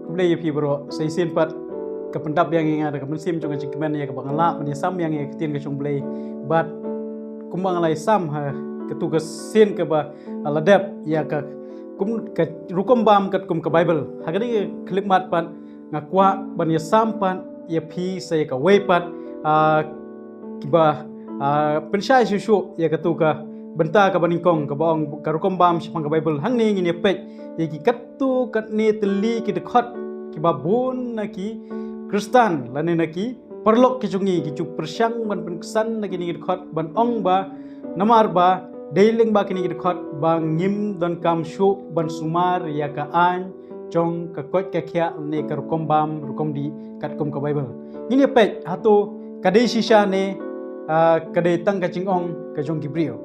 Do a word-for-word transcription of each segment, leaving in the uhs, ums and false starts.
Blei ïa phi baroh. Sa shisien pat ka pyndap biang ïa nga da ka mynsiem jong ka jingkmen ïa kaba nga lah ban ïasam ïa ka ktien ka jong Blei. Bad kumba nga la ïasam ha katu ka sien kaba la dep ïa ka kum ka rukom bam katkum ka Baibl. Ha kane ka khyllipmat pat nga kwah ban ïasam pat ïa phi sa ïa kawei pat, ah, kiba, ah, pynshai shuh shuh ïa katu ka bynta kaba nyngkong kaba ong ka rukom bam shaphang ka Baibl. Hangne ngin ïa peit ïa ki katto katne tylli ki dkhot kiba bun na ki Khristan lane na ki paralok ki jong ngi ki ju pyrshang ban pynksan na kine ki dkhot ban ong ba namar ba dei lyngba kine ki dkhot ba ngim donkam shuh ban sumar ïa ka aiñ jong ka koit ka khiah ne ka rukom bam rukom dih katkum ka Baibl. Ngin ïa peit hato ka dei shisha ne, ah, ka dei tang ka jingong ka jong ki briew.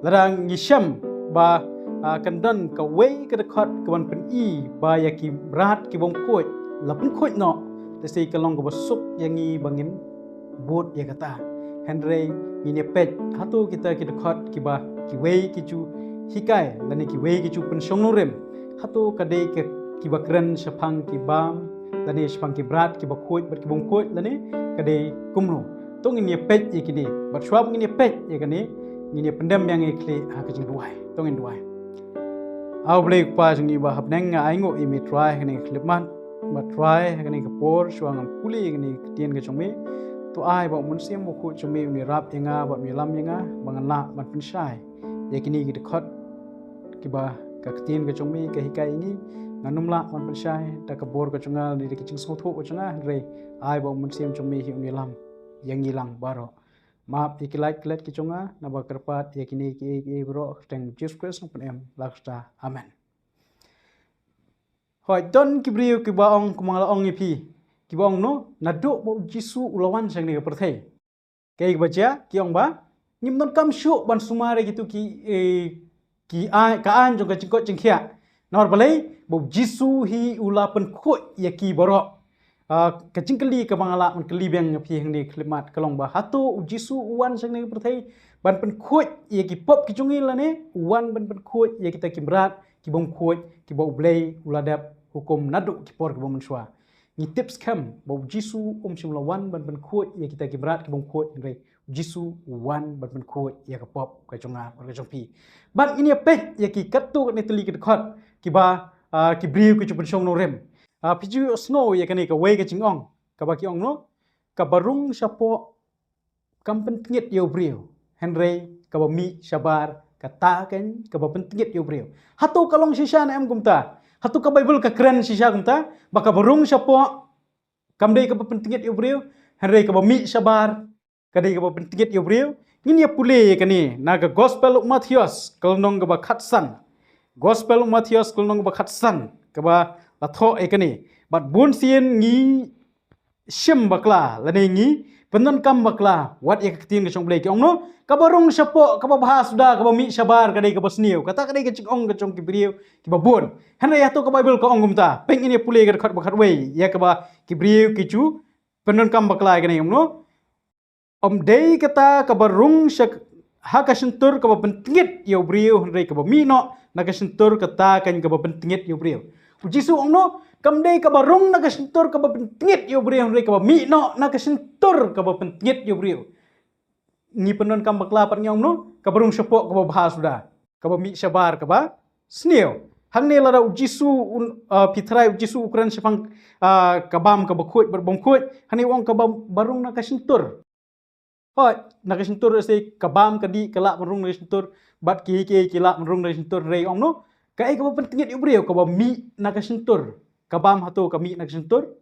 Lada ngi shem ba, ah, kan don kawei ka dkhot kaban pyni ba ïa ki mrad kibym khuid la pynkhuid noh, te sa ka long kaba suk ïa ngi ba ngin bud ïa kata. Hynrei ngin ïa peit hato kita ki dkhot kiba kiwei ki ju hikai lane kiwei ki ju pynshong nongrim, hato ka dei ka kiba kren shaphang ki bam lane shaphang ki mrad kiba khuid bad kibym khuid lane ka dei kumno. To ngin ïa peit ïa kine bad shuwa ba ngin ïa peit ïa kine ngin ïa pyndem ïa ngi khlieh ha ka jingduwai. To ngin duwai. A U Blei Kpa jong ngi ba ha bneng, nga ainguh ïa me Trai ha kane ka khyllipmat. Bad Trai ha kane ka por shuwa ngan pule ïa kane ka ktien ka jong me, to ai ba U Mynsiem Bakhuid jong me un ïarap ïa nga bad un ïalam ïa nga ba ngan lah ban pynshai ïa kine ki dkhot kiba ka ktien ka jong me ka hikai ïa ngi. Ngan ym lah ban pynshai da ka bor ka jong nga ne da ka jingsngewthuh ka jong nga, hynrei ai ba U Mynsiem jong me hi un ïalam ïa ngi lang baroh. Map ïa ki lait ki lait ki jong nga naba kyrpad ïa kine kiei kiei baroh ha ka kyrteng Jisu Khrist ngan pynim la ka kyrta. Amen. Hooid, don ki briew kiba ong kumba nga la ong ïa phi, kiba ong no, naduh ba U Jisu u la wan sha kane ka pyrthei. Kaei kaba jia, ki ong ba ngim donkam shuh ban sumar ïa kitu ki, eh, ki ai, ka aiñ jong ka jingkoit jingkhiah. Namar balei, ba U Jisu hi u la pynkhuid ïa ki baroh. Ah, ka jingkylli kaba nga lah ban kylli biang ïa phi hangne ka khyllipmat ka long ba hato U Jisu u wan sha kane ka pyrthei ban pynkhuid ïa ki pop ki jong ngi lane u wan ban pynkhuid ïa kita ki mrad kibym khuid kiba U Blei u la dep hukum naduh ki por kiba mynshuwa. Ngi tip skhem ba U Jisu um shym la wan ban pynkhuid ïa kita ki mrad kibym khuid, hynrei U Jisu u wan ban pynkhuid ïa ka pop ka jong nga bad ka jong phi. Bad ngin ïa peit ïa ki katto katne tylli ki dkhot kiba, ah, ki briew ki ju pynshong nongrim. Ah, phi ju sngew ïa kane kawei ka jingong kaba ki ong no, kaba rung shapoh kam pyntngit ïa u briew, hynrei kaba mih shabar kata keiñ kaba pyntngit ïa u briew. Hato ka long shisha ne em kumta? Hato ka Baibl ka kren shisha kumta ba kaba rung shapoh kam dei kaba pyntngit ïa u briew, hynrei kaba mih shabar ka dei kaba pyntngit ïa u briew? Ngin ïa pule ïa kane na ka Gospel u Mathaios ka lynnong kaba khatsan. Gospel u Mathaios ka lynnong kaba khatsan kaba la thoh ïa kane. Bad bun sien ngi shim bakla lane ngi pyndonkam bakla wat ïa ka ktien ka jong U Blei, ki ong no, kaba rung shapoh kaba bha suda kaba mih shabar ka dei kaba sniew. Kata ka dei ka jingong ka jong ki briew kiba bun. Hynrei hato ka Baibl ka ong kumta? Peit ngin ïa pule ka dkhot ba khatwei ïa kaba ki briew ki ju pyndonkam bakla ïa kane, ong no, ym dei kata kaba rung sha ha ka shyntur kaba pyntngit ïa u briew, hynrei kaba mih noh na ka shyntur kata keiñ kaba pyntngit ïa u briew. U Jisu ong no, kam dei kaba rung na ka shyntur kaba pyntngit ïa u briew, hynrei kaba mih noh na ka shyntur kaba pyntngit ïa u briew. Ngi pyndonkam bakla pat ngi ong no, kaba rung shapoh kaba bha suda, kaba mih shabar kaba sniew. Hangne lada U Jisu un, ah, phi tharai U Jisu u kren shaphang, ah, ka bam kaba khuid bad bym khuid, hangne u ong kaba, ba rung na ka shyntur. Hooid, na ka shyntur, se ka bam ka dih ka lah ban rung na ka shyntur, bad kiei kiei ki lah ban rung na ka shyntur, hynrei ong no, kaei kaba pyntngit ïa u briew? Kaba mih na ka shyntur. Ka bam hato ka mih na ka shyntur?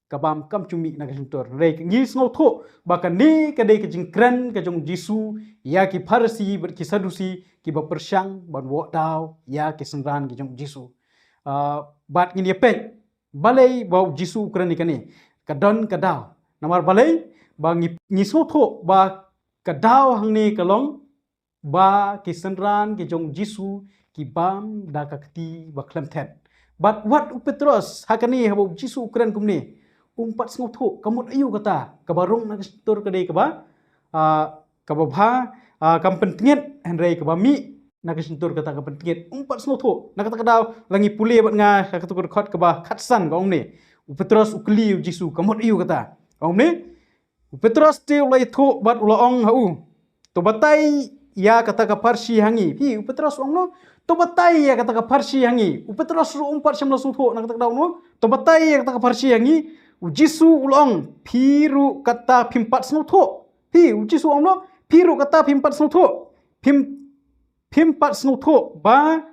Ka bam kam ju mih na ka shyntur. Hynrei ngi sngewthuh ba kane ka dei ka jingkren ka jong U Jisu ïa ki Pharisi bad ki Sadusi kiba pyrshang ban wad daw ïa ki synran ki jong U Jisu. Ah, bad ngin ïa peit balei ba U Jisu u kren ïa kane. Ka don ka daw. Namar balei? Ba ngi, ngi sngewthuh ba ka daw hangne ka long ba ki synran ki jong U Jisu ki bam da ka kti ba khlem thet. Bad wat u Petros ha kane haba U Jisu u kren kumne, um pat sngewthuh ka mut aïu kata, kaba rung na ka shyntur ka dei kaba, ah, kaba bha, ah, kam pyntngit, hynrei kaba mih na ka shyntur kata ka pyntngit. Um pat sngewthuh. Na kata ka daw la ngi pule bad nga ha kata ka dkhot kaba khatsan ka ong ne. U Petros u kylli ïa u Jisu ka mut aïu kata. Ka ong ne. U Petros te u la ïathuh bad u la ong ha u. To batai ïa kata ka pharshi ha ngi. Phi, u Petros u ong no. To batai ïa kata ka pharshi ha ngi. U Petros ruh um pat shym la sngewthuh na kata ka daw no. To batai ïa kata ka pharshi ha ngi. U Jisu u la ong. Phi ruh kata phim pat sngewthuh. Phi, u Jisu u ong no. Phi ruh kata phim pat sngewthuh. Phim, phim pat sngewthuh ba,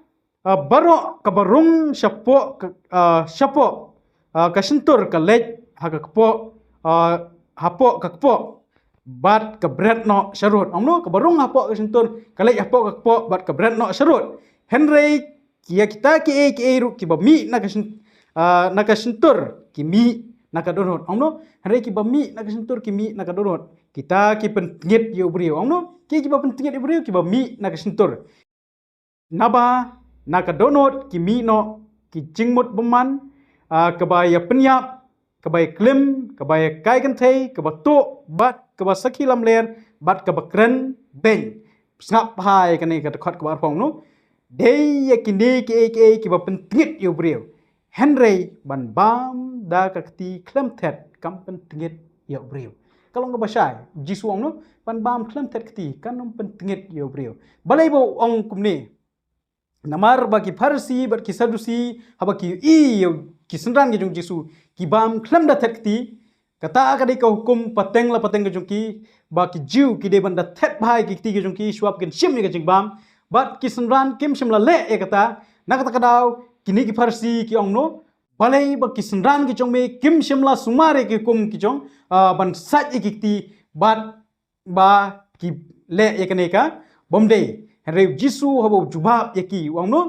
ah, baroh kaba rung shapoh ka, ah, shapoh, ah, ka shyntur ka leit ha ka kpoh, ah, hapoh ka kpoh bad ka bret noh sharud. Ong no, kaba rung hapoh ka shyntur ka leit hapoh ka kpoh bad ka bret noh sharud. Hynrei ïa kita kiei kiei ruh kiba mih na ka shyn-, ah, na ka shyntur ki mih na ka dohnud. Ong no, hynrei kiba mih na ka shyntur ki mih na ka dohnud. Kita ki pyntngit ïa u briew. Ong no, ki kiba pyntngit ïa u briew kiba mih na ka shyntur. Naba na ka dohnud ki mih noh ki jingmut bymman, ah, kaba ïa pynïap, kaba ïa klim, kaba ïa kai kynthei, kaba tuh bad kaba sakhi lamler bad kaba kren beiñ. Sngap bha ïa kane ka dkhot kaba arphew no. Dei ïa kine kiei kiei kiba pyntngit ïa u briew. Hynrei ban bam da ka kti khlem thet kam pyntngit ïa u briew. Ka long kaba shai, Jisu ong no, ban bam khlem thet kti kan ym pyntngit ïa u briew. Balei ba u ong kumne? Namar ba ki Pharisi bad ki Sadusi haba ki ïohi ïa ki synran ki jong Jisu ki bam khlem da thet kti, kata ka dei ka hukum pateng la pateng ka jong ki, ba ki Jiw ki dei ban da thet bha ïa ki kti ki jong ki shuwa ba kin shim ïa ka jingbam. Bad ki synran kim shym la leh ïa kata. Na kata ka daw kine ki Pharisi ki ong no, balei ba ki synran ki jong me kim shym la sumar ïa ki hukum ki jong, ah, ban sait ïa ki kti bad ba ki leh ïa kane ka bym dei. Hynrei u Jisu haba u jubab ïa ki u ong no,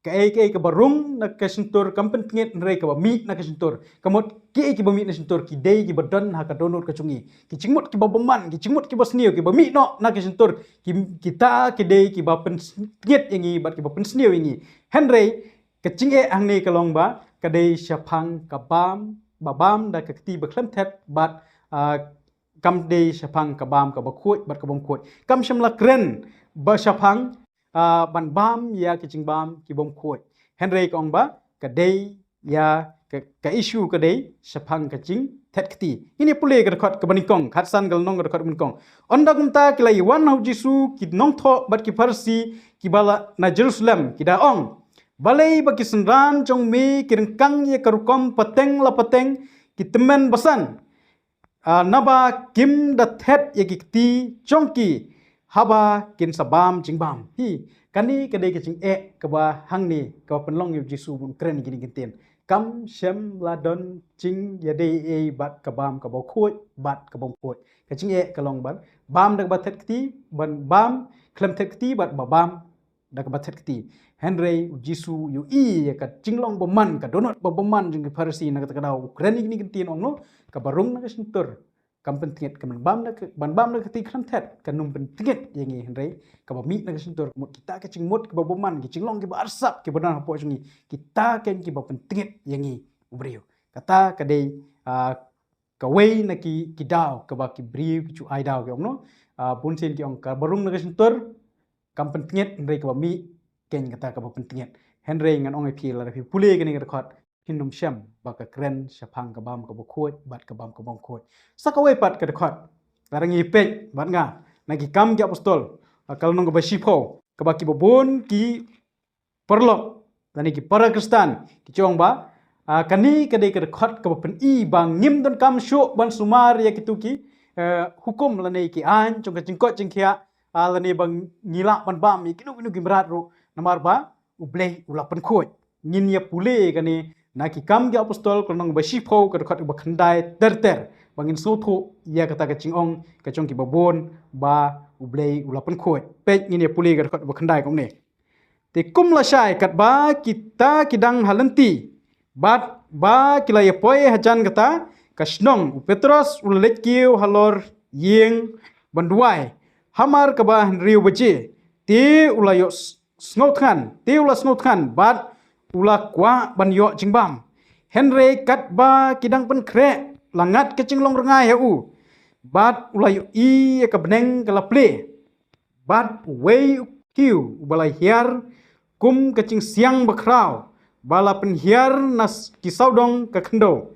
kaei kaei kaba rung na ka shyntur kam pyntngit, hynrei kaba mih na ka shyntur. Ka mut kiei kiba mih na shyntur ki dei kiba don ha ka dohnud ka jong ngi. Ki jingmut kiba bymman, ki jingmut kiba sniew kiba mih noh na ka shyntur, ki, kita ki dei kiba pyntngit ïa ngi bad kiba pynsniew ïa ngi. Hynrei ka jingeh hangne ka long ba ka dei shaphang ka bam, ba bam da ka kti ba khlem thet bad, ah, kam dei shaphang ka bam kaba khuid bad ka bym khuid. Kam shym la kren ba shaphang, ah, ban bam ïa ki jingbam ki bym khuid. Hynrei ka ong ba ka dei ïa ka, ka issue ka dei shaphang ka jingthet kti. Ngin ïa pule ka dkhot kaba nyngkong, khatsan ka lynnong ka dkhot kaba nyngkong. Ynda kumta ki la ïawan ha u Jisu ki nongthoh bad ki Pharisi kiba la na Jerusalem, ki da ong, balei ba ki synran jong me ki ryngkang ïa ka rukom pateng la pateng, ki tymmen basan, ah, naba kim da thet ïa ki kti jong ki haba kin sa bam jingbam. Hi, kane ka dei ka jingeh kaba hangne kaba pynlong ïa u Jisu ban kren ïa kine ki ktien. Kam shym la don jingïadei ei ei bad ka bam kaba khuid bad ka bym khuid. Ka jingeh ka long ban bam da kaba thet kti, ban bam khlem thet kti bad ba bam da kaba thet kti. Hynrei u Jisu u ïohi ïa ka jinglong bymman, ka dohnud ba bymman jong ki Pharisi na kata ka daw u kren ïa kine ki ktien, ong no, kaba rung na ka shyntur kam pyntngit, ka ban bam na ka, ban bam na ka kti khlem thet kan ym pyntngit ïa ngi, hynrei kaba mih na ka shyntur ka mut kita ki jingmut kiba bymman, ki jinglong kiba arsap kiba don hapoh jong ngi, kita kein kiba pyntngit ïa ngi u briew. Kata ka dei, ah, kawei na ki, ki daw kaba ki briew ki ju ai daw ki ong no, ah, bun sien ki ong kaba rung na ka shyntur kam pyntngit, hynrei kaba mih kein kata kaba pyntngit. Hynrei ngan ong ïa phi, lada phi pule kane ka dkhot phin ym shem ba ka kren shaphang ka bam kaba khuid bad ka bam ka bym khuid. Sa kawei pat ka dkhot, lada ngi peit bad nga na Ki Kam ki Apostol, ah, ka lynnong kaba shiphew, kaba kiba bun ki paralok lane ki para Khristan ki ju ong ba, ah, kane ka dei ka dkhot kaba pyni ba ngim donkam shuh ban sumar ïa kitu ki, eh, hukum lane ki aiñ jong ka jingkoit jingkhiah, ah, lane ba ngi lah ban bam ïa kino kino ki mrad ruh, namar ba U Blei u la pynkhuid. Ngin ïa pule kane na Ki Kam ki Apostol ka lynnong ba shiphew ka dkhot ba khyndai ter ter, ba ngin sngewthuh ïa kata ka jingong ka jong kiba bun ba U Blei u la pynkhuid. Peit, ngin ïa pule ka dkhot ba khyndai kumne. Te kum lashai katba kita ki dang ha lynti bad ba ki la ïa poi hajan kata ka shnong, u Petros u la leit kiew halor ïing ban duwai hamar kaba hynriew baje. Te u la ïoh s-, sngewthngan, te u la sngewthngan bad u la kwah ban ïoh jingbam. Hynrei katba ki dang pynkhreh la ngat ka jinglong rngai ha u bad u la ïohi ïa ka bneng ka la plie. Bad uwei u khiew uba la hiar kum ka jingsiang bakhraw ba la pynhiar na ki sawdong ka khyndew,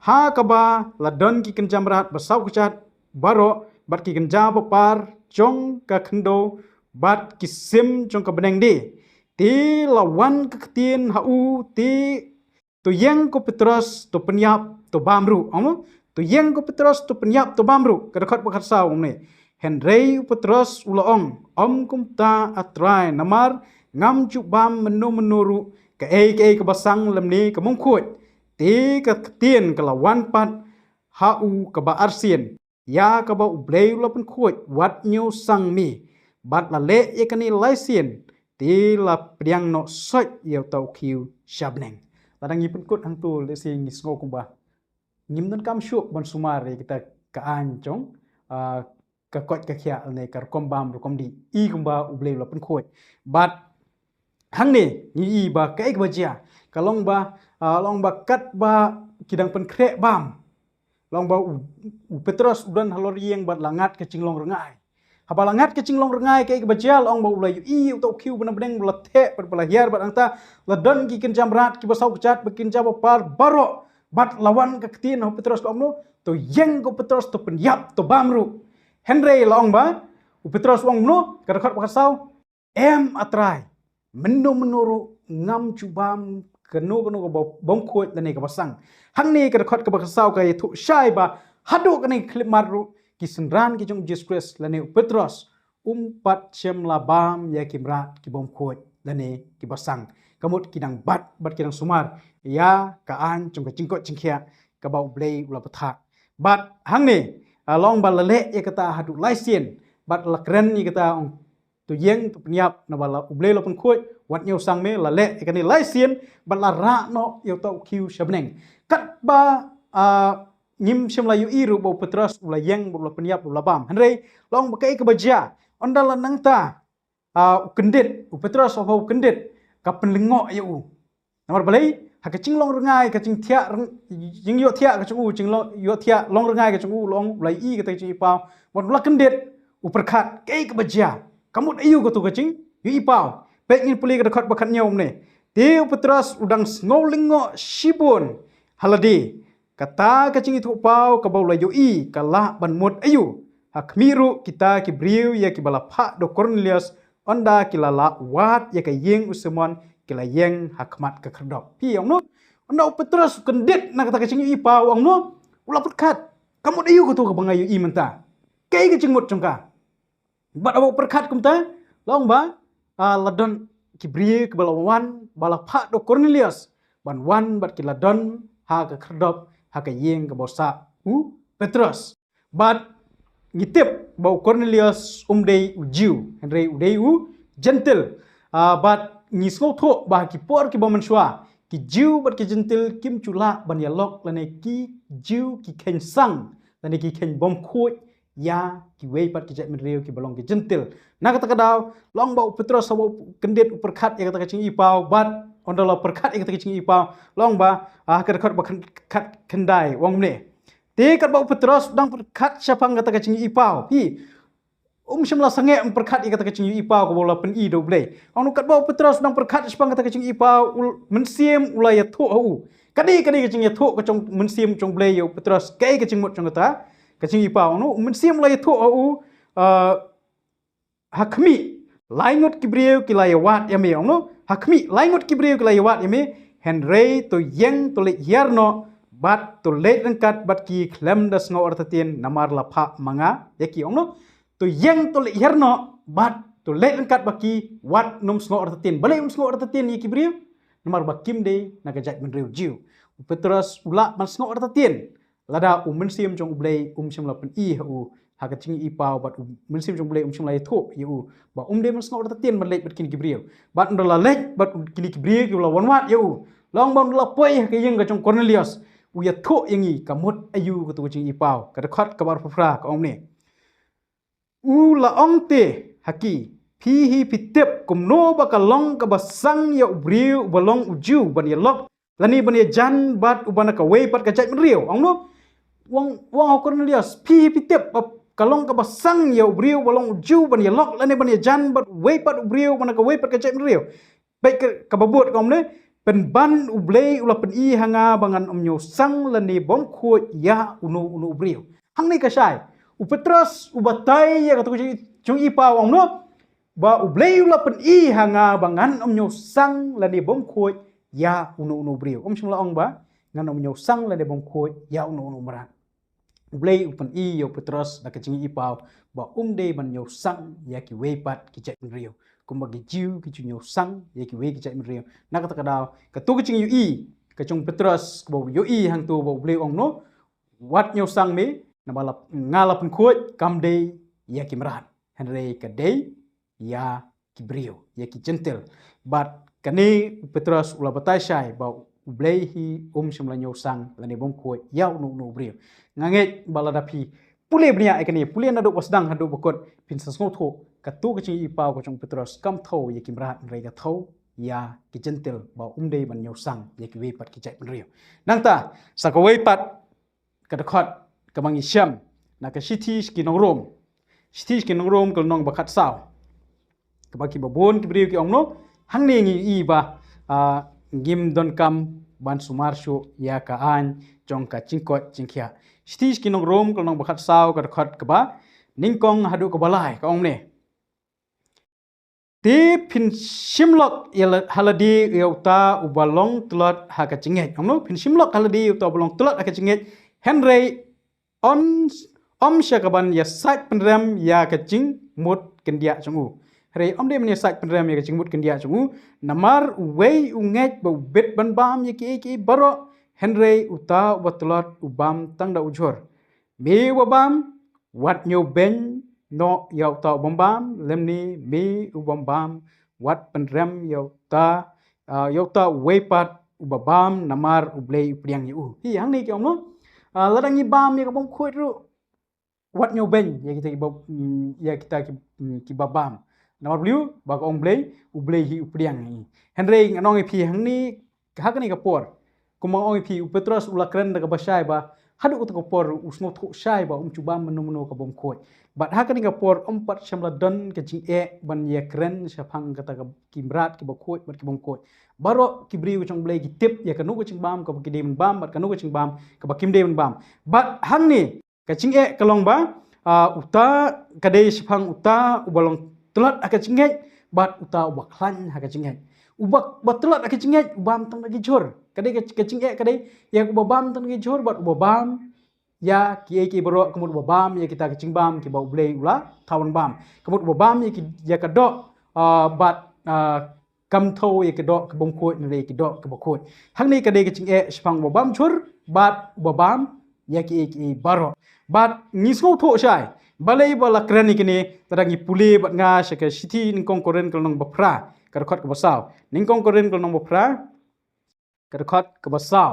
ha kaba la don ki kynja mrad ba saw kjat baroh bad ki kynja bapar jong ka khyndew bad ki sim jong ka bneng de. Te la wan ka ktien ha u, te to ïeng ko Petros to pynïap to bam ruh, ong mo? To ïeng ko Petros to pynïap to bam ruh, ka dkhot ba khatsaw ong ne. Hynrei u Petros u la ong, ym kumta A Trai, namar ngam ju bam mynno mynno ruh kaei kaei kaba sang lymne ka bym khuid. Te ka ktien ka la wan pat ha u kaba arsien, ïa kaba U Blei u la pynkhuid, wat ñiew sang me. Bad la leh ïa kane lai sien, te la pdiang noh soit ïa uta u khiew sha bneng. Lada ngi pynkut hangto lehse ngi sngew kumba ngim donkam shuh ban sumar ïa kita ka aiñ jong, ah, ka koit ka khiah ne ka rukom bam rukom dih, i kumba U Blei u la pynkhuid. Bad hangne ngi i ba kaei kaba jia, ka long ba, ah, long ba katba ki dang pynkhreh bam, long ba u, u Petros u don halor ïing bad la ngat ka jinglong rngai. Haba la ngat ka jinglong rngai, kaei kaba jia, long ba u la ïohi uta u khiew ba na bneng, ba la theh bad ba la hiar, bad hangta la don ki kynja mrad kiba saw kjat bad ki kynja bapar baroh. Bad la wan ka ktien ha u Petros, la ong no, to ïeng ko Petros to pynïap to bam ruh. Hynrei la ong ba u Petros u ong no, ka dkhot ba khatsaw, em A Trai, mynno mynno ruh ngam ju bam kano kano kaba bym khuid lane kaba sang. Hangne ka dkhot kaba khatsaw ka ïathuh shai ba haduh kane ka khyllipmat ruh ki synran ki jong u Jisu Khrist lane u Petros um pat shym la bam ïa ki mrad ki bym khuid lane kiba sang. Ka mut ki dang bat bad ki dang sumar ïa ka aiñ jong ka jingkoit jingkhiah kaba U Blei u la pynthah. Bad hangne, ah, long ba la leh ïa kata haduh lai sien, bad la kren ïa kata, ong to ïeng to pynïap, naba la U Blei la pynkhuid, wat ñiew sang me, la leh ïa kane lai sien, bad la rah noh ïa uta u khiew sha bneng. Katba, ah, ngim shym la ïohi ruh ba u Petros u la ïeng, ba u la pynïap, u la bam. Hynrei long ba kaei kaba jia, ynda la nangta, ah, u kyndit, u Petros haba u kyndit, ka pynlyngngoh ïa u. Namar balei, ha ka jinglong rngai, ka jingthiah rng-, jingïohthiah ka jong u, jinglong, ïohthiah long rngai ka jong u, long u la ïohi kata ka jingïohipaw, bad u la kyndit, u pyrkhat kaei kaba jia, ka mut aïu kato ka jingïohipaw. Peit ngin pule ka dkhot ba khathynñiew, ong ne, te u Petros u dang sngew lyngngoh shibun ha lade. Kata ka jingïathuhpaw kaba u la ïohi ka lah ban mut aïu? Ha khmih ruh kita ki briew ïa kiba la phah da u Kornelios, ynda ki la lah wad ïa ka ïing u Simon, ki la ïeng ha khmat ka khyrdop. Phi ong no, ynda u Petros u kyndit na kata ka jingïohipaw, ong no, u la pyrkhat, ka mut aïu kato kaba nga ïohi mynta? Kaei ka jingmut jong ka? Bad haba u pyrkhat kumta, long ba, ah, la don ki briew kiba la wan, ba la phah da u Kornelios ban wan, bad ki la don ha ka khyrdop, ha ka ïing kaba sah u Petros. Bad ngi tip ba u Kornelios um dei u Jiw, hynrei u dei u Jentil. Ah, bad ngi sngewthuh ba ki por kiba mynshuwa, ki Jiw bad ki Jentil kim ju lah ban ïalok, lane ki Jiw ki kheiñ sang, lane ki kheiñ bym khuid ïa kiwei pat ki jaitbynriew kiba long ki Jentil. Na kata ka daw, long ba u Petros haba u kyndit u pyrkhat ïa kata ka jingïohipaw, bad ynda la pyrkhat ïa kata ka jingïohipaw, long ba, ah, ka dkhot ba khyn-, khat khyndai, ong ne. Te katba u Petros u dang pyrkhat shaphang kata ka jingïohipaw, phi, um shym la sangeh um pyrkhat ïa kata ka jingïohipaw kaba u la pyni da u Blei. Ong no, katba u Petros u dang pyrkhat shaphang kata ka jingïohipaw, u, mynsiem u la ïathuh ha u. Ka dei, ka dei ka jingïathuh ka jong mynsiem jong u Blei ïa u Petros, kaei ka jingmut jong kata ka jingïohipaw. Ong no, mynsiem u la ïathuh ha u, ah, ha khmih lai ngut ki briew ki la ïawad ïa me, ong no, ha khmih lai ngut ki briew ki la ïawad ïa me, hynrei to ïeng to leit hiar noh, bad to leit ryngkat bad ki khlem da sngew artatien, namar la phah ma nga ïa ki, ong no. To ïeng to leit hiar noh, bad to leit ryngkat bad ki, wat nym sngew artatien. Balei nym sngew artatien ïa ki briew? Namar ba kim dei na ka jaitbynriew Jiw. U Petros u lah ban sngew artatien lada u mynsiem jong u Blei um shym la pyni ha u ha ka jingïohipaw, bad u mynsiem jong u Blei um shym la ïathuh ïa u ba um dei ban sngew artatien ban leit bad kine ki briew. Bad ynda la leit bad kine ki briew ki la wan wad ïa u, long ba ynda la poi ha ka ïing ka jong u Kornelios, u ïathuh ïa ngi ka mut aïu kato ka jingïohipaw, ka dkhot kaba arphew phra, ka ong ne. U la ong te ha ki, phi hi phi tip kumno ba ka long kaba sang ïa u briew uba long u Jiw ban ïalok, lane ban ïajan bad uba na kawei pat ka jaitbynriew, ong no. U ong, u ong ha u Kornelios, phi hi phi tip ba ka long kaba sang ïa u briew ba long u Jiw ban ïalok lane ban ïajan bad uwei pat u briew, ban kawei pat ka jaitbynriew. Peit ka, kaba bud ka ong ne, pynban U Blei u la pyni ha nga ba ngan ym ñiewsang lane bym khuid ïa uno uno u briew. Hangne ka shai, u Petros u batai ïa katu ka jong i paw ong no, ba U Blei u la pyni ha nga ba ngan ym ñiewsang lane bym khuid ïa uno uno u briew. Um shym la ong ba ngan ym ñiewsang lane bym khuid ïa uno uno u mrad. U Blei u pyni ïa u Petros da ka jingïohi paw ba um dei ban ñiewsang ïa kiwei pat ki jaitbynriew, kumba ki Jiw ki ju ñiewsang ïa kiwei ki jaitbynriew. Na kata ka daw, katu ka jingïohi ka jong u Petros kaba u ïohi hangto ba U Blei u ong no, wat ñiewsang me, naba la, nga la pynkhuid kam dei ïa ki mrad, hynrei ka dei ïa ki briew, ïa ki Jentil. Bad kane u Petros u la batai shai ba U Blei hi um shym la ñiewsang lane bym khuid ïa uno uno u briew. Nga ngeit ba lada phi pule bniah ïa kane, pule naduh ba sdang haduh ba kut, phin sa sngewthuh katu ka jingïohi paw ka jong u Petros kam thew ïa ki mrad, hynrei ka thew ïa ki Jentil ba um dei ban ñiewsang ïa kiwei pat ki jaitbynriew. Nangta, sa kawei pat ka dkhot kaba ngi shem na ka shithi sha ki nong Rom. Shithi sha ki nong Rom ka lynnong ba khatsaw. Kaba kiba bun ki briew ki ong no, hangne ngi ïohi ba, ah, ngim donkam ban sumar shuh ïa ka aiñ jong ka jingkoit jingkhiah. Shithi sha ki nong Rom ka lynnong ba khatsaw ka dkhot kaba nyngkong haduh kaba lai ka ong ne. Te phin shim lok ïa la, ha lade ïa uta uba long tlot ha ka jingngeit. Ong no, phin shim lok ha lade ïa uta uba long tlot ha ka jingngeit. Hynrei ym, ym sha kaban ïasaid pynrem ïa ka jingmut kyndiah jong u. Hynrei ym dei ban ïasaid pynrem ïa ka jingmut kyndiah jong u. Namar uwei u ngeit ba u bit ban bam ïa kiei kiei baroh. Hynrei uta uba tlot u bam tang da u jhur. Me uba bam, wat ñiewbeiñ noh ïa uta u bym bam, lymne me u bym bam, wat pynrem ïa uta, ah, ïa uta uwei pat uba bam, namar U Blei u pdiang ïa u. Hi hangne ki ong no, ah, lada ngi bam ïa ka bym khuid ruh, wat ñiewbeiñ ïa kita kiba, mm, ïa kita ki, mm, kiba bam. Namar balei? Ba ka ong U Blei, U Blei hi u pdiang ïa ngi. Hynrei ngan ong ïa phi hangne, ha kane ka por, kumba nga ong ïa phi, u Petros u la kren da kaba shai ba haduh kato ka por u sngewthuh shai ba um ju bam mynno mynno ka bym khuid. Bad ha kane ka por um pat shym la don ka jingeh ban ïakren shaphang kata ka, ki mrad kiba khuid bad ki bym khuid. Baroh ki briew ka jong U Blei ki tip ïa kano ka jingbam kaba ki dei ban bam bad kano ka jingbam kaba kim dei ban bam. Bad hangne ka jingeh ka long ba, ah, uta ka dei shaphang uta uba long tlot ha ka jingngeit bad uta uba khlaiñ ha ka jingngeit. Uba, uba tlot ha ka jingngeit u bam tang da ki jhur. Ka dei ka, ka jingeh ka dei ïa uba bam tang da ki jhur bad uba bam ïa kiei kiei baroh, ka mut uba bam ïa kita ki jingbam kiba U Blei u la thaw ban bam. Ka mut uba bam ïa ki, ïa ka doh, ah, bad, ah, kam thew ïa ka doh ka bym khuid, ne ïa ka doh kaba khuid. Hangne ka dei ka jingeh shaphang uba bam jhur bad uba bam ïa kiei kiei baroh. Bad ngi sngewthuh shai balei ba la kren ïa kine, lada ngi pule bad nga sha ka shithi nyngkong Korinth ka lynnong ba phra, ka dkhot kaba saw. Nyngkong Korinth ka lynnong ba phra, ka dkhot kaba saw.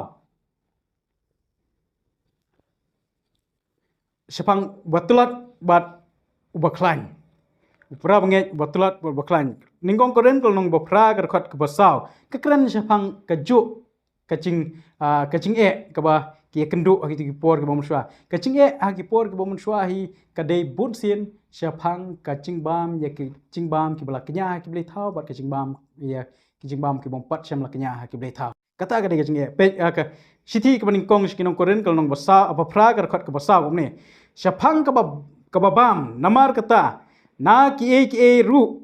Shaphang uba tlot bad uba khlaiñ. U para bangeit, uba tlot bad uba khlaiñ. Nyngkong Korinth ka lynnong ba phra, ka dkhot kaba saw, ka kren shaphang kajuh ka jing, ah, ka jingeh kaba ki ïakynduh ha kito ki por kiba mynshuwa. Ka jingeh ha ki por kiba mynshuwa hi ka dei bunsien shaphang ka jingbam, ïa ki jingbam kiba la kñia ha ki blei thaw bad ka jingbam, ïa ki jingbam kibym pat shym la kñia ha ki blei thaw. Kata ka dei ka jingeh. Peit, ah, ka shithi kaba nyngkong sha ki nong Korinth ka lynnong ba saw, ah, ba phra, ka dkhot kaba saw kumne. Shaphang kaba, kaba bam, namar kata, na kiei kiei ruh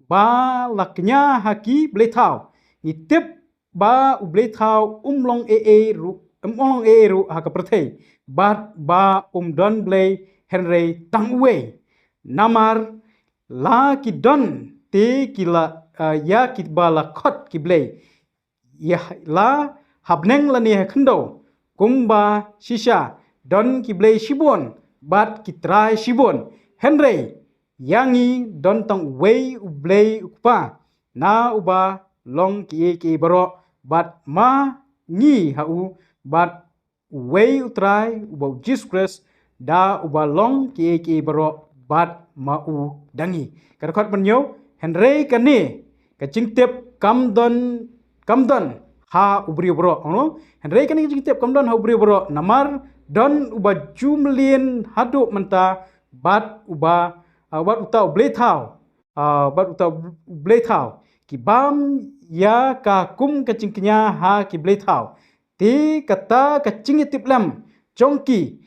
ba la kñia ha ki blei thaw, ngi tip ba u blei thaw um long ei ei ruh, um long ei ei ruh ha ka pyrthei, bad ba um don blei hynrei tang uwei. Namar la ki don te ki la, ah, ïa kiba la khot ki blei, ïa la ha bneng lane ha khyndew, kumba shisha don ki blei shibun bad ki trai shibun. Hynrei ïa ngi don tang uwei U Blei U Kpa, na uba long kiei kiei baroh, bad ma ngi ha u, bad uwei U Trai, uba U Jisu Khrist, da uba long kiei kiei baroh, bad ma u da ngi. Ka dkhot ba hynñiew, hynrei kane ka jingtip kam don, kam don ha u briew baroh, no? Hynrei kane ka jingtip kam don ha u briew baroh, namar don uba ju mlien haduh mynta, bad uba, ah, bad uta u blei thaw, ah, bad uta u blei thaw, ki bam ïa ka kum ka jingkñia ha ki blei thaw. Te kata ka jingïatiplem jong ki,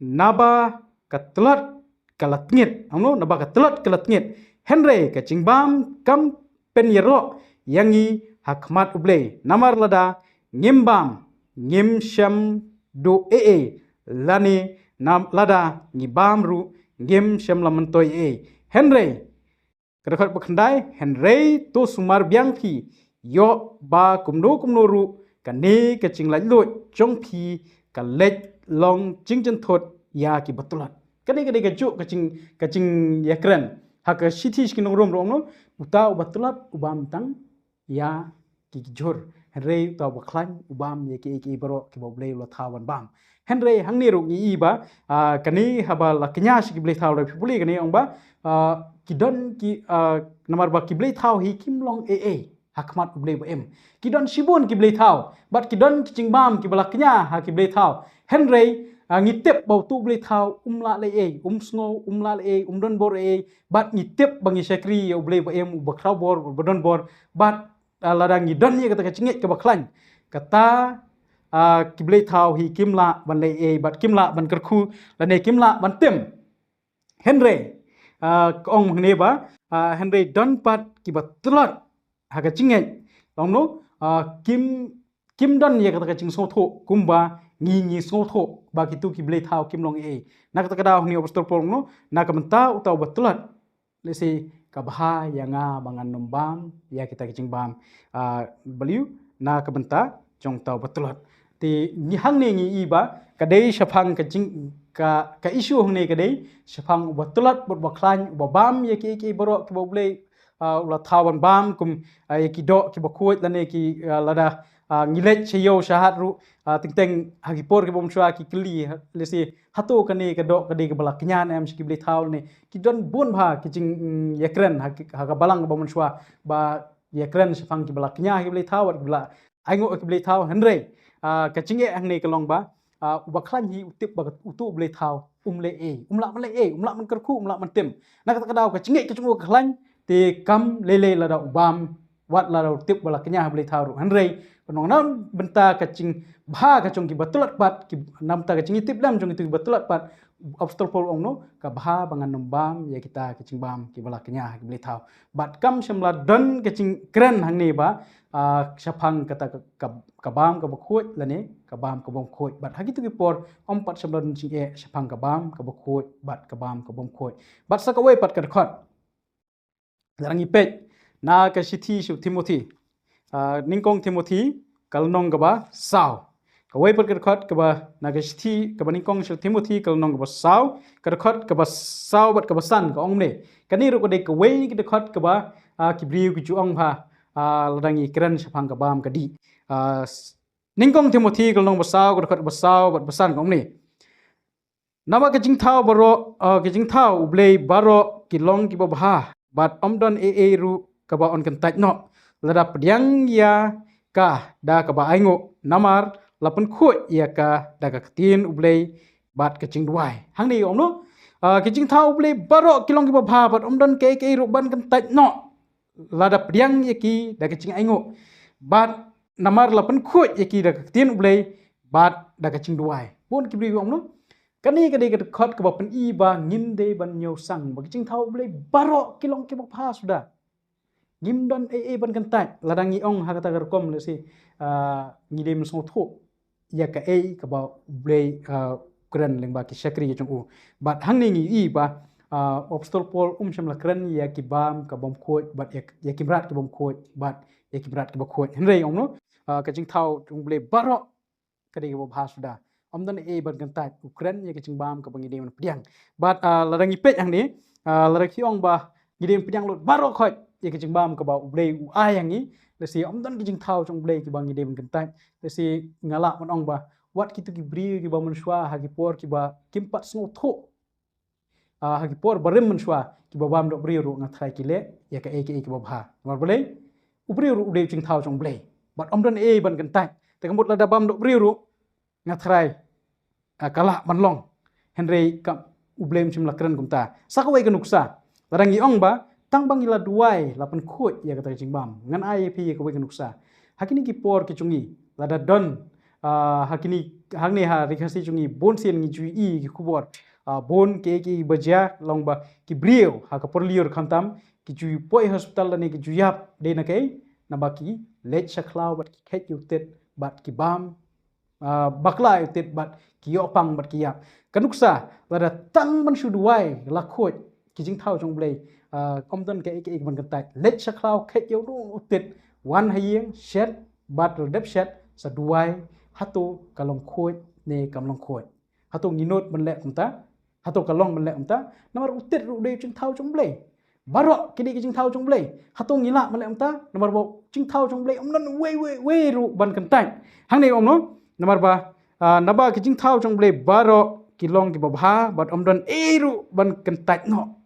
naba ka tlot ka la tngit, ong no, naba ka tlot ka la tngit. Hynrei ka jingbam kam pynïaroh ïa ngi ha khmat u Blei. Namar lada ngim bam, ngim shym duh ei ei, lane nam lada ngi bam ruh ngim shym la myntoi ei ei. Hynrei ka dkhot ba khyndai, hynrei to sumar biang phi, ïoh ba kumno kumno ruh kane ka jinglaitluid jong phi ka leit long jingjynthut ïa ki ba tlot. Kane ka dei ka juk ka jing, ka jingïakren ha ka shithi sha ki nong Rom ruh, ong no, uta uba tlot u bam tang ïa ki jhur, hynrei uta uba khlaiñ u bam ïa kiei kiei baroh kiba u Blei u la thaw ban bam. Hynrei hangne ruh ngi i ba, ah, kane haba la kñia sha ki blei thaw, la phi pule kane, ong ba, ah, ki don ki, ah, namar ba ki blei thaw hi kim long ei ei ha khmat u Blei ba im. Ki don shibun ki blei thaw bad ki don ki jingbam kiba la kñia ha ki blei thaw. Hynrei, ah, ngi tip ba utu u blei thaw um lah leh ei ei, um sngew, um lah leh ei ei, um don bor ei ei, bad ngi tip ba ngi shakri ïa u Blei ba im, uba khraw bor, uba don bor, bad, ah, lada ngi don ïa kata ka jingngeit kaba khlaiñ, kata, ah, ki blei thaw hi kim lah ban leh ei ei bad kim lah ban kyrkhu lane kim lah ban tim. Hynrei, ah, ka ong hangne ba, ah, hynrei don pat kiba tlot ha ka jingngeit, ong no, ah, kim, kim don ïa kata ka jingsngewthuh kumba ngi, ngi sngewthuh ba kitu ki blei thaw kim long ei ei. Na kata ka daw hangne u apostol Paul ong no, na ka bynta uta uba tlot, lehse ka bha ïa nga ba ngan ym bam ïa kita ki jingbam, ah, balei? Na ka bynta jong uta uba tlot. Te ngi hangne ngi i ba ka dei shaphang ka jing, ka, ka issue hangne ka dei shaphang uba tlot bad uba khlaiñ, uba bam ïa kiei kiei baroh kiba u Blei, ah, u la thaw ban bam, kum, ah, ïa ki doh kiba khuid lane ki, ah, lada, ah, ngi leit sha ïew sha hat ruh, ah, teng teng ha ki por kiba mynshuwa ki kylli, ha, lehse hato kane ka doh ka dei kaba la kñia ne em sha ki blei thaw ne. Ki don bun bha ki jing, mm, ïakren ha ki, ha ka balang kaba mynshuwa ba ïakren shaphang kiba la kñia ha ki blei thaw bad kiba la ainguh ha ki blei thaw. Hynrei, ah, ka jingeh hangne ka long ba, ah, uba khlaiñ hi u tip ba utu u blei thaw um leh ei ei, um lah ban leh ei ei, um lah ban kyrkhu, um lah ban tim. Na kata ka daw ka jingngeit ka jong u ka khlaiñ, te kam lei lei lada u bam, wat lada u tip ba la kñia ha ki blei thaw ruh. Hynrei ka nong na bynta ka jingbha ka jong kiba tlot pat, ki, na bynta ka jingïatiplem jong kitu kiba tlot pat, u apostol Paul ong no, ka bha ba ngan ym bam ïa kita ki jingbam kiba la kñia ha ki blei thaw. Bad kam shym la don ka jingkren hangne ba, ah, shaphang kata ka, ka, ka bam kaba khuid lane ka bam ka bym khuid. Bad ha kitu ki por ym pat shym la don jingeh shaphang ka bam kaba khuid bad ka bam ka bym khuid. Bad sa kawei pat ka dkhot, lada ngi peit na ka shithi sha u Timothi, ah, nyngkong Timothi ka lynnong kaba saw. Kawei pat ka dkhot kaba na ka shithi kaba nyngkong sha u Timothi ka lynnong kaba saw, ka dkhot kaba saw bad kaba san ka ong kumne. Kane ruh ka dei kawei na ki dkhot kaba, ah, ki briew ki ju ong bha, ah, lada ngi kren shaphang ka bam ka dih. Ah, s-, nyngkong Timothi ka lynnong ba saw, ka dkhot ba saw bad ba san ka ong kumne. Naba ka jingthaw baroh, ah, ka jingthaw u Blei baroh ki long kiba bha, bad ym don ei ei ruh kaba yn kyntait noh lada pdiang ïa ka da kaba ainguh, namar la pynkhuid ïa ka da ka ktien u Blei bad ka jingduwai. Hangne ong no, ah, ka jingthaw u Blei baroh ki long kiba bha bad ym don kaei kaei ruh ban kyntait noh lada pdiang ïa ki da ka jingainguh, bad namar la pynkhuid ïa ki da ka ktien u Blei bad da ka jingduwai. Bun ki briew ong no, kane ka dei ka dkhot kaba pyni ba ngim dei ban ñiewsang ba ka jingthaw u Blei baroh ki long kiba bha suda. Ngim don ei ei ban kyntait lada ngi ong ha kata ka rukom, lehse, ah, ngi dei ban sngewthuh ïa kaei kaba u Blei, ah, kren lyngba ki shakri ki jong u. Bad hangne ngi i ba, ah, u apostol Paul um shym la kren ïa ki bam ka bym khuid bad ïa, ïa ki mrad ki bym khuid bad ïa ki mrad kiba khuid. Hynrei ong no, ah, ka jingthaw jong u Blei baroh ka dei kaba bha suda. Ym don ei ei ban kyntait, u kren ïa ka jingbam kaba ngi dei ban pdiang. Bad, ah, lada ngi peit hangne, ah, lada ki ong ba ngi dei ban pdiang lut baroh khoit ïa ka jingbam kaba u Blei u ai ha ngi, lehse ym don ka jingthaw jong u Blei kiba ngi dei ban kyntait. Lehse nga lah ban ong ba wat kitu ki briew kiba mynshuwa ha ki por kiba kim pat sngewthuh, ah, ha ki por barim mynshuwa kiba bam dohbriew ruh nga tharai ki leh ïa kaei kaei kiba bha. Namar balei? U briew ruh u dei u jingthaw jong u Blei bad ym don ei ei ban kyntait. Te ka mut lada bam dohbriew ruh nga tharai, ah, ka lah ban long. Hynrei ka, U Blei um shym la kren kumta. Sa kawei ka nuksa, lada ngi ong ba tang ba ngi la duwai la pynkhuid ïa kata ka jingbam. Ngan ai ïa phi ïa kawei ka nuksa. Ha kine ki por ki jong ngi, lada don, ah, ha kine, hangne ha ri Khasi jong ngi, bun sien ngi ju ïohi ki khubor, ah, bun ki, ki ba jia long ba ki briew ha ka por lyiur khamtam ki ju poi hospital lane ki ju ïap, dei na kaei? Naba ki leit sha khlaw bad ki kheit ïa u tit bad ki bam, ah, bakla ïa u tit bad ki ïoh pang bad ki ïap. Ka nuksa, lada tang ban shu duwai la khuid ki jingthaw jong U Blei, ah, ym don kaei kaei ban kyntait. Leit sha khlaw, kheit ïa u tit, wan ha ïing, shet bad la dep shet, sa duwai, hato ka long khuid ne kam long khuid. Hato ngi nud ban leh kumta? Hato ka long ban leh kumta? Namar u tit ruh u dei u jingthaw jong U Blei. Baroh ki dei ki jingthaw jong U Blei. Hato ngi lah ban leh kumta? Namar ba u jingthaw jong U Blei ym don uwei uwei uwei ruh ban kyntait. Hangne ong no, namar ba, ah, naba ki jingthaw jong U Blei baroh ki long kiba bha bad ym don ei ruh ban kyntait noh.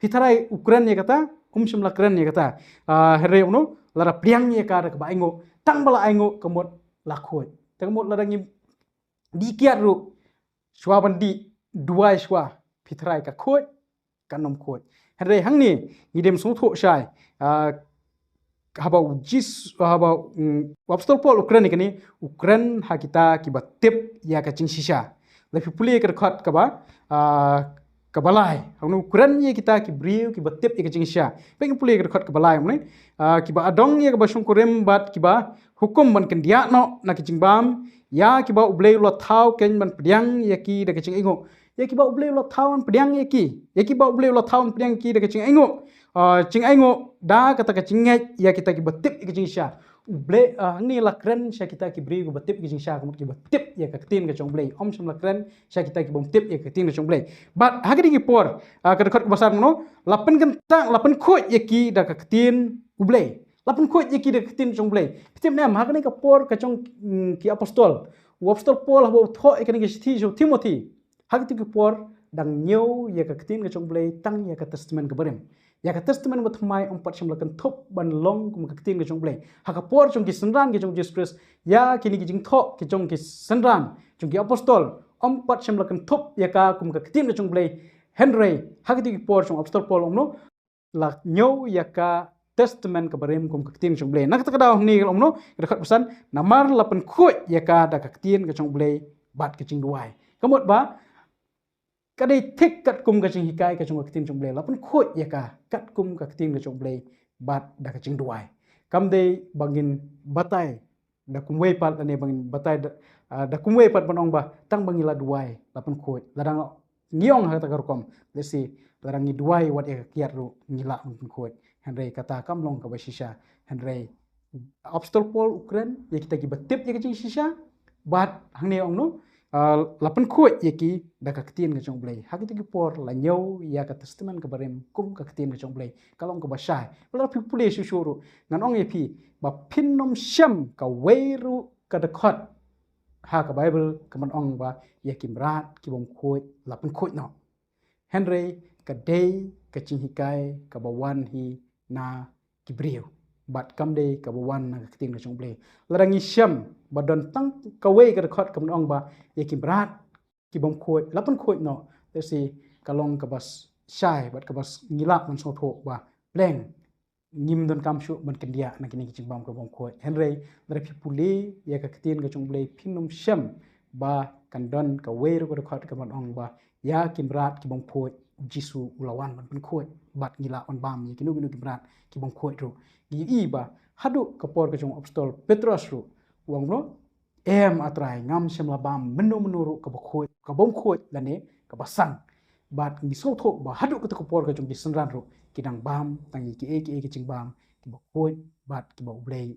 Phi tharai u kren ïa kata, um shym la kren ïa kata. Ah, hynrei ong no, lada pdiang ïa ka da kaba ainguh, tang ba la ainguh ka mut la khuid. Te ka mut lada ngi dih kiad ruh, shuwa ban dih, duwai shuwa, phi tharai ka khuid, kan ym khuid. Hynrei hangne ngi dem sngewthuh shai, ah, haba u Jis, haba, mm, u Apostol Paul u kren ïa kane, u kren ha kita kiba tip ïa ka jingshisha. Lada phi pule ka dkhot kaba, ah, kaba lai. Hangne u kren ïa kita ki briew kiba tip ïa ka jingshisha. Peit ngi pule ka dkhot kaba lai hangne. Ah, kiba adong ïa kaba shongkurim bad kiba hukum ban kyndiah noh na ki jingbam ïa kiba U Blei u la thaw keiñ ban pdiang ïa ki da ka jingainguh. Ïa kiba U Blei u la thaw ban pdiang ïa ki. Ïa kiba U Blei u la thaw ban pdiang ïa ki da ka jingainguh. Ah, jingainguh da kata ka jingngeit ïa kita kiba tip ïa ka jingshisha. U Blei, ah, hangne la kren sha kita ki briew kiba tip ïa ka jingshisha, ka mut kiba tip ïa ka ktien ka jong U Blei. Ym shym la kren sha kita ki bym tip ïa ka ktien ka jong U Blei. Bad ha kine ki por, ah, ka dkhot kaba san ong no, la pynkyntang, la pynkhuid ïa ki da ka ktien U Blei. La pynkhuid ïa ki da ka ktien jong U Blei. Phi tip ne em, ha kane ka por ka jong, mm, ki apostol, u Apostol Paul haba u thoh ïa kane ka shithi sha u Timothy, ha kito ki por dang ñiew ïa ka ktien ka jong U Blei tang ïa ka Testament kaba rim. Ïa ka Testament bathymmai ym pat shym la kynthup ban long kum ka ktien ka jong U Blei. Ha ka por jong ki synran ki jong u Jisu Khrist, ïa kine ki jingthoh ki jong ki synran jong ki apostol ym pat shym la kynthup ïa ka kum ka ktien ka jong U Blei. Hynrei ha kito ki por jong u Apostol Paul ong no, la ñiew ïa ka Testament kaba rim kum ka ktien jong U Blei. Na kata ka daw hangne ong no, ka dkhot ba san, namar la pynkhuid ïa ka da ka ktien ka jong U Blei bad ka jingduwai. Ka mut ba ka dei thik katkum ka jinghikai ka jong ka ktien jong U Blei. La pynkhuid ïa ka katkum ka ktien ka jong U Blei bad da ka jingduwai. Kam dei ba ngin batai da kumwei pat lane ba ngin batai da, ah, da kumwei pat ban ong ba tang ba ngi la duwai la pynkhuid. Lada ngi ong ha kata ka rukom, let's say, lada ngi duwai wat ïa ka kiad ruh ngi lah ban pynkhuid. Hynrei kata kam long kaba shisha. Hynrei Apostol Paul u kren ïa kita kiba tip ïa ka jingshisha, bad hangne ong no, ah, la pynkhuid ïa ki da ka ktien ka jong U Blei. Ha kito ki por la ñiew ïa ka Testament kaba rim kum ka ktien ka jong U Blei. Ka long kaba shai. Lada phi pule shuh shuh ruh, ngan ong ïa phi ba phin ym shem kawei ruh ka dkhot ha ka Baibl ka ban ong ba ïa ki mrad ki bym khuid la pynkhuid noh. Hynrei ka dei ka jinghikai kaba wan hi na ki briew, bad kam dei kaba wan na ka ktien ka jong U Blei. Lada ngi shem ba don tang kawei ka dkhot ka ban ong ba ïa ki mrad ki bym khuid la pynkhuid noh, te shi ka long kaba s-, shai bad kaba s-, ngi lah ban sngewthuh ba pleng ngim donkam shuh ban kyndiah na kine ki jingbam ka bym khuid. Hynrei lada phi pule ïa ka ktien ka jong U Blei, phin ym shem ba kan don kawei ruh ka dkhot ka ban ong ba ïa ki mrad ki bym khuid u Jisu u la wan ban pynkhuid, bad ngi lah ban bam ïa kino kino ki mrad ki bym khuid ruh. Ngi ïohi ba haduh ka por ka jong u Apostol Petros ruh u ong no, em A Trai, ngam shym la bam mynno mynno ruh kaba khuid, ka bym khuid lane kaba sang. Bad ngi sngewthuh ba haduh kata ka por ka jong ki synran ruh ki dang bam tang ïa kiei kiei ki jingbam kiba khuid bad kiba U Blei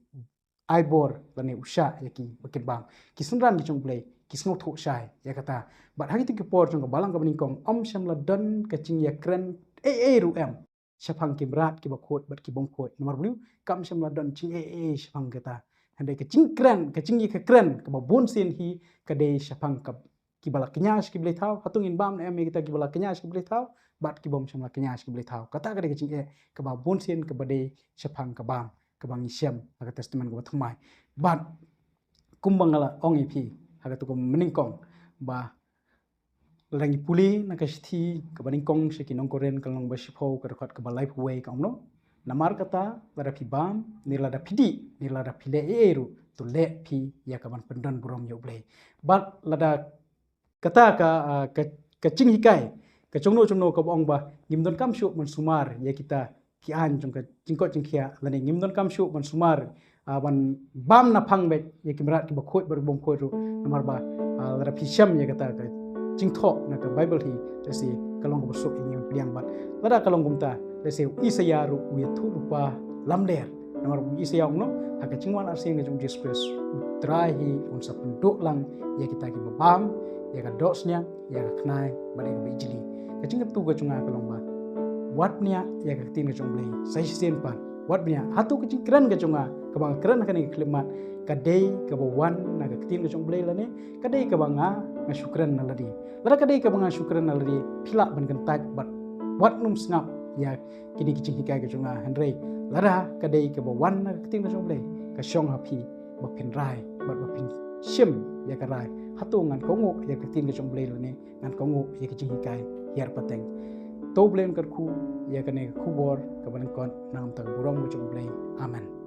ai bor lane u shah ïa ki ba kin bam. Ki synran ki jong U Blei ki sngewthuh shai ïa kata. Bad ha kito ki por jong ka balang kaba nyngkong, ym shym la don ka jingïakren ei ei ruh em shaphang ki mrad kiba khuid bad ki bym khuid. Namar balei? Kam shym la don jingeh ei ei shaphang kata. Hynrei ka jingkren, ka jingïakren kaba bun sien hi ka dei shaphang ka, kiba la kñia sha ki blei thaw. Hato ngin bam ne em ïa kita kiba la kñia sha ki blei thaw bad ki bym shym la kñia sha ki blei thaw? Kata ka dei ka jingeh kaba bun sien kaba dei shaphang ka bam kaba ngi shem ha ka Testament kaba thymmai. Bad kumba nga la ong ïa phi ha kato ka mynnyngkong ba Lada ngi pule na ka shithi kaba nyngkong sha ki nong Korinth ka lynnong ba shiphew ka dkhot kaba laiphew wei ka ong kumno. Namar kata lada phi bam, ne lada phi dih, ne lada phi leh ei ei ruh, to leh phi ïa kaban pyndon burom ïa U Blei. Bad lada kata ka, ah, ka, ka jinghikai ka jongno jongno kaba ong ba ngim donkam shuh ban sumar ïa kita ki aiñ jong ka jingkoit jingkhiah, lane ngim donkam shuh ban sumar, ah, ban bam na phang beit ïa ki mrad kiba khuid bad bym khuid ruh. Namar ba, ah, lada phi shem ïa kata ka jingthoh na ka Baibl hi, lehse ka long kaba suk ïa ngi ban pdiang. Bad lada ka long kumta, lehse u Isaïah ruh u ïathuh lypa lamler. Namar u Isaïah u ong kumno, ha ka jingwan arsien ka jong U Jisu Khrist, U Trai hi un sa pynduh lang ïa kita kiba bam, ïa ka dohsniang, ïa ka khnai bad ïa ka bijli. Ka jingkyntu ka jong nga ka long ba, wat bniah ïa ka ktien ka jong U Blei sa shisien pat. Wat bniah. Hato ka jingkren ka jong nga kaba nga kren ha kane ka khyllipmat ka dei kaba wan na ka ktien ka jong U Blei lane ka dei kaba nga, nga shu kren na lade? Lada ka dei kaba nga shu kren na lade, phi lah ban kyntait bad wat nym sngap ïa kine ki jinghikai ka jong nga. Hynrei lada ka dei kaba wan na ka ktien ka jong U Blei, ka shong ha phi ba phin rai bad ba phin shim ïa ka rai. Hato ngan kohnguh ïa ka ktien ka jong U Blei lane ngan kohnguh ïa ka jinghikai hiar pateng? To U Blei un kyrkhu ïa kane ka khubor kaba lyngkot na ka bynta ka burom ka jong U Blei. Amen.